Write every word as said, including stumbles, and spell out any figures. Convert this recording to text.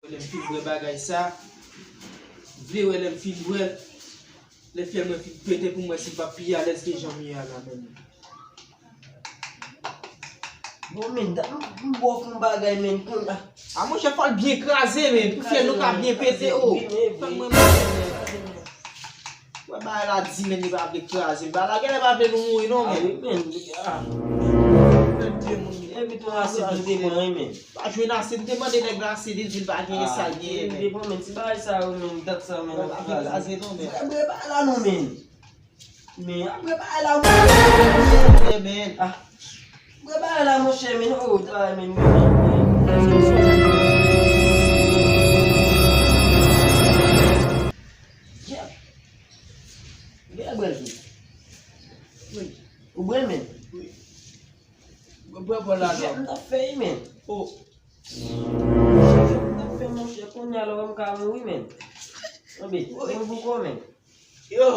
Lè m fin bwè bagay sa, m vle wè lè m fin bwè l, lè fyèl mwen fin pete pou m wè si m p ap pi alèz ke jan m ye a la menm. Bon, men, dat m, m bwè yon bagay, men, konn, ah. A, monchè, fò l byen kraze, men, pou fyèl nou ka byen pete, o. Fè mwen, men. Wè, bagay la di, men, li pa vle kraze. Bagay la genlè pa vle nou mouri, non, men. Ah, wi, men. Ah. Fè de moun. Epi tou, ase nou te pran, wi, men. Pa jwenn ase, m te mande nèg la ase, li di l pa genyen sa l genyen, men. Li te pran, men, ti bagay sa yo, men, dat sa, men, ap kraze. Bwè bagay la, non, men. Men apre bagay la, mwen, men, ah, apre bagay la, monchè, men, oh, bagay, men, men, men, men. Yeah. Bwè, bwè, wi. Ou bwè, men? Wi. Bwè, bwè, la, non. M t ap fè, men. Oh. M ap fè monchè, kounye a la, m ka mouri, men. Anben, mwen pou kò, men. Yo!